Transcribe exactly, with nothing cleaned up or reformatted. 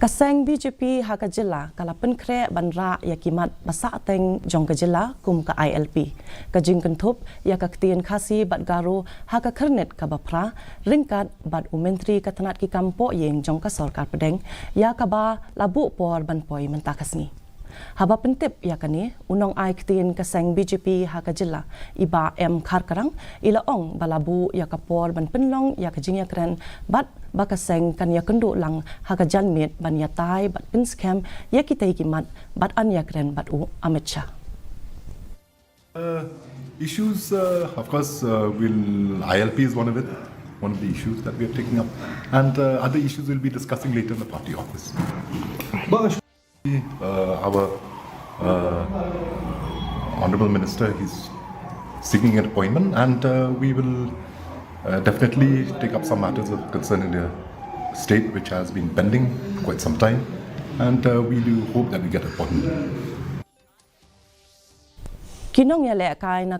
Ka seng B J P ha ka jylla ka la pynkhreh ban rah ïa ki mat ba sahteng jong ka jylla kum ka I L P, ka jingkynthup ïa ka ktien Khasi bad Garo ha ka Khyrnit kaba phra, ryngkat bad u Myntri ka tnat ki kam pohïing jong ka Sorkar Pdeng, ïa kaba la buh por ban poi mynta ka sngi. Haba pyntip ïa kane, u nongai ktien ka seng B J P ha ka jylla, i Bah M Kharkrang, i la ong ba la buh ïa ka por ban pynlong ïa ka jingïakren bad ba ka seng kan ïakynduh lang ha ka janmiet ban ïatai bad pynskhem ïa kitei ki mat bad an ïakren bad u Amit Shah. Uh, issues, uh, of course, uh, will I L P is one of it, one of the issues that we are taking up, and uh, other issues we'll be discussing later in the party office. Uh, our uh, Honorable Minister, he's seeking an appointment, and uh, we will uh, definitely take up some matters of concern in the state, which has been pending for quite some time, and uh, we do hope that we get appointment. Ki nongïalehkai na